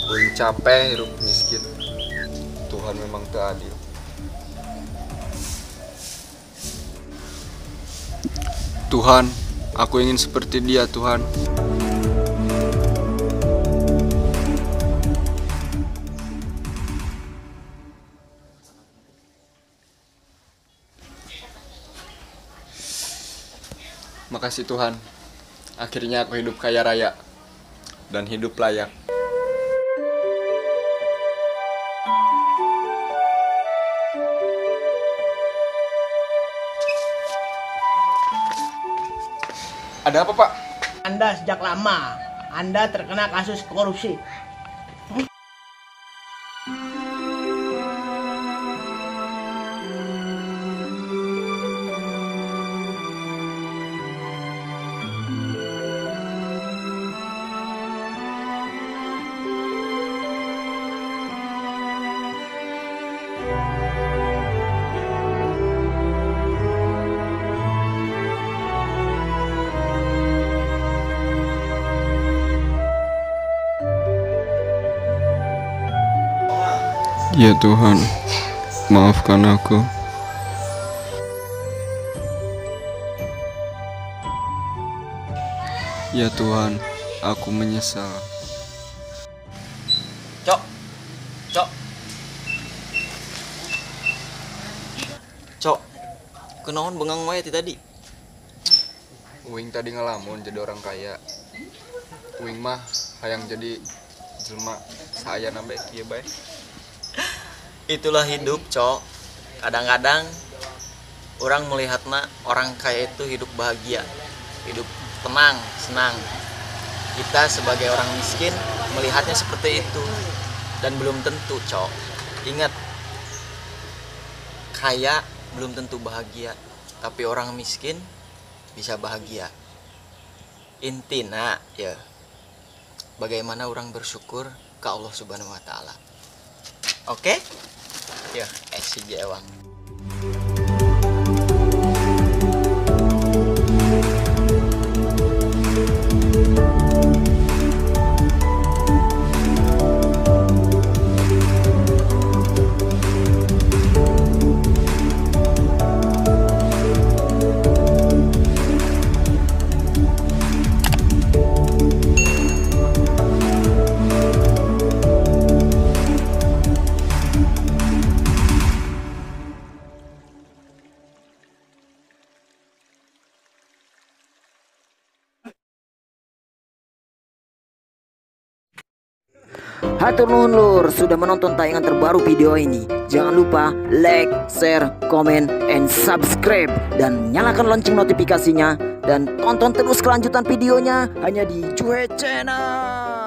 Uing capek hidup miskin. Tuhan memang tak adil. Tuhan, aku ingin seperti dia, Tuhan. Makasih Tuhan, akhirnya aku hidup kaya raya dan hidup layak. Ada apa, Pak? Anda sejak lama, Anda terkena kasus korupsi. Ya Tuhan, maafkan aku. Ya Tuhan, aku menyesal. Cok, cok, cok, kunaon bengang wae ti tadi? Uing tadi ngelamun jadi orang kaya. Uing mah hayang jadi jelma saya nambe kieu bae. Itulah hidup, cok. Kadang-kadang orang melihatnya orang kaya itu hidup bahagia, hidup tenang, senang. Kita sebagai orang miskin melihatnya seperti itu. Dan belum tentu, cok. Ingat, kaya belum tentu bahagia, tapi orang miskin bisa bahagia. Intina, ya, bagaimana orang bersyukur ke Allah Subhanahu wa Ta'ala. Oke? Ya, SCJ Ewang. Hatur nuhun lur sudah menonton tayangan terbaru video ini. Jangan lupa like, share, comment, and subscribe. Dan nyalakan lonceng notifikasinya. Dan tonton terus kelanjutan videonya hanya di Juhe Channel.